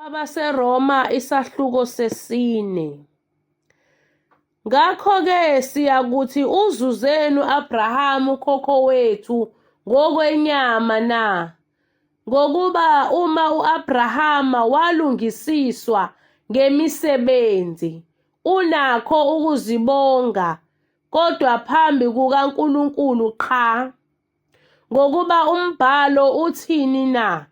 KwabaseRoma isahluko sesine. Ngakho-ke siyakuthi uzuzeni u-Abrahamu ukhokho wethu ngokwenyama na? Ngokuba uma u-Abrahama walungisiswa ngemisebenzi, unakho ukuzibonga, kodwa phambi kukaNkulunkulu qha. Ngokuba umbhalo uthini na?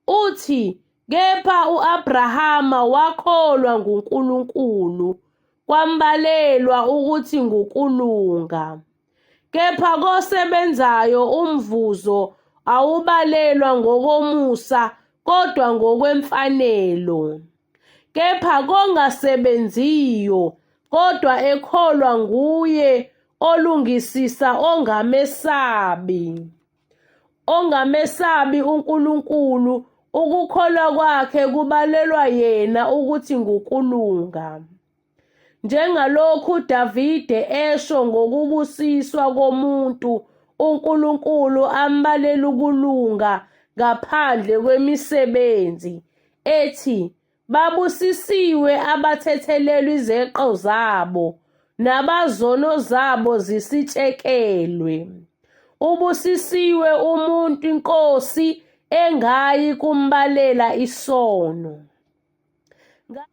Uthi, Kepha u-Abrahama wakholwa nguNkulunkulu, kwambalelwa ukuthi ngukulunga. Kepha kosebenzayo umvuzo awubalelwa ngokomusa kodwa ngokwemfanelo. Kepha kongasebenziyo kodwa ekholwa nguye olungisisa ongamesabi ongamesabi uNkulunkulu ukukholwa kwakhe kubalelwa yena ukuthi ngukulunga. Njengalokhu uDavide esho ngokubusiswa komuntu uNkulunkulu ambalela ukulunga ngaphandle kwemisebenzi, ethi, Babusisiwe abathethelelwa izeqo zabo, nabazono zabo zisitshekelwe. Ubusisiwe umuntu iNkosi engayi kumbalela isono.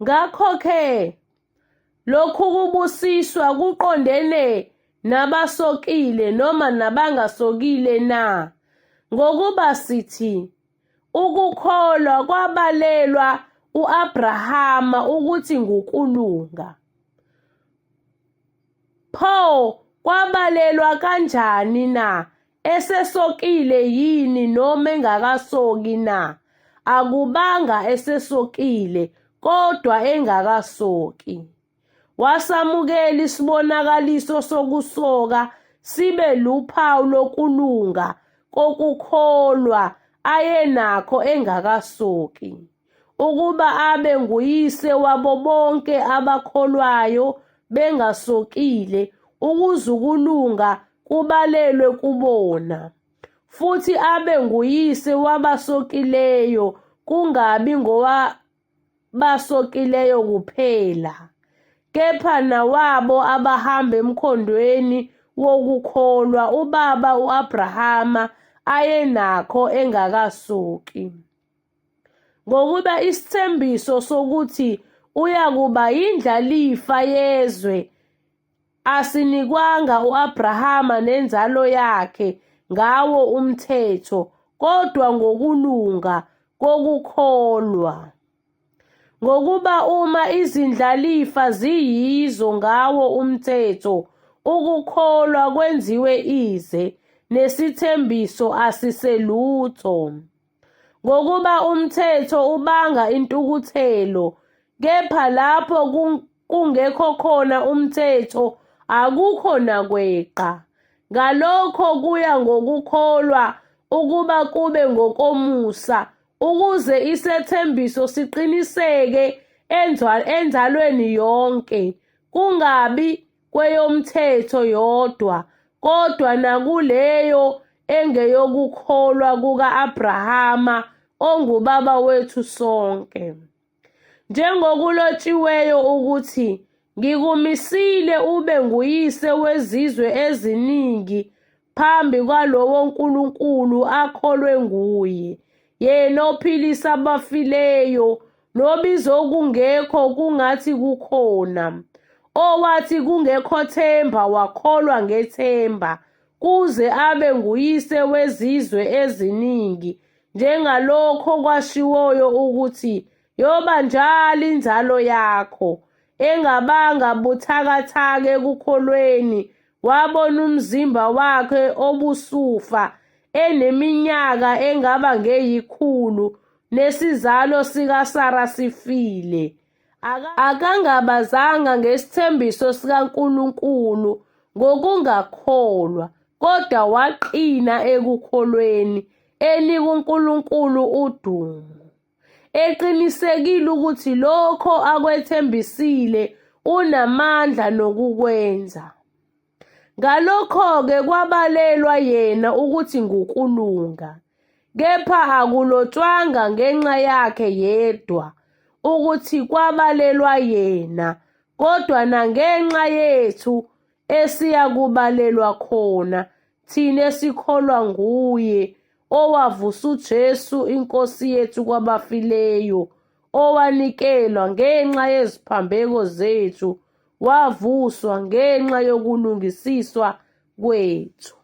Ngakho-ke lokhu kubusiswa kuqondene nabasokile noma nabangasokile na? Ngokuba sithi ukukholwa kwabalelwa u-Abrahama ukuthi ngukulunga. Pho kwabalelwa kanjani na? Esesokile yini noma engakasoki na? Akubanga esesokile, kodwa engakasoki. Wasamukela isibonakaliso sokusoka sibe luphawu lokulunga kokukholwa ayenakho engakasoki, ukuba abe nguyise wabo bonke abakholwayo bengasokile, ukuze ukulunga kubalelwe kubona, futhi abe nguyise wabasokileyo, kungabi ngowabasokileyo kuphela, kepha nawabo abahamba emkhondweni wokukholwa ubaba u-Abrahama ayenakho engakasoki. Ngokuba isithembiso sokuthi uyakuba yindlalifa yezwe asinikwanga u-Abrahama nenzalo yakhe ngawo umthetho, kodwa ngokulunga kokukholwa. Ngokuba uma izindlalifa ziyizo ngawo umthetho, ukukholwa kwenziwe ize, nesithembiso asiselutho. Ngokuba umthetho ubanga intukuthelo, kepha lapho kungekho khona umthetho akukho nakweqa. Ngalokho kuya ngokukholwa ukuba kube ngokomusa, ukuze isethembiso siqiniseke enzalweni yonke, kungabi kweyomthetho yodwa, kodwa nakuleyo engeyokukholwa kuka-Abrahama ongubaba wethu sonke. Njengokulotshiweyo ukuthi, Ngikumisile ube nguyise wezizwe eziningi phambi kwalowo Nkulunkulu akholwe nguye, yena ophilisa abafileyo nobiza okungekho kungathi kukhona, owathi kungekho themba wakholwa ngethemba, kuze abe nguyise wezizwe eziningi, njengalokho kwashiwoyo ukuthi, Yoba njalo inzalo yakho, engabanga buthakathaka ekukholweni, wabona umzimba wakhe obusufa eneminyaka engaba ngeyikhulu nesizalo sikaSara sifile. Akangabazanga ngesithembiso sikaNkulunkulu ngokungakholwa, kodwa waqina ekukholweni, enika uNkulunkulu udumo. Eqinisekile ukuthi lokho akwethembisile unamandla nokukwenza. Ngalokho-ke kwabalelwa yena ukuthi ngukulunga. Kepha akulotshwanga ngenxa yakhe yedwa. ukuthi kwabalelwa yena, kodwa nangenxa yethu esiyakubalelwa khona thina esikholwa nguye owavusa uJesu iNkosi yethu kwabafileyo, owanikelwa ngenxa yeziphambeko zethu, wavuswa ngenxa yokulungisiswa kwethu.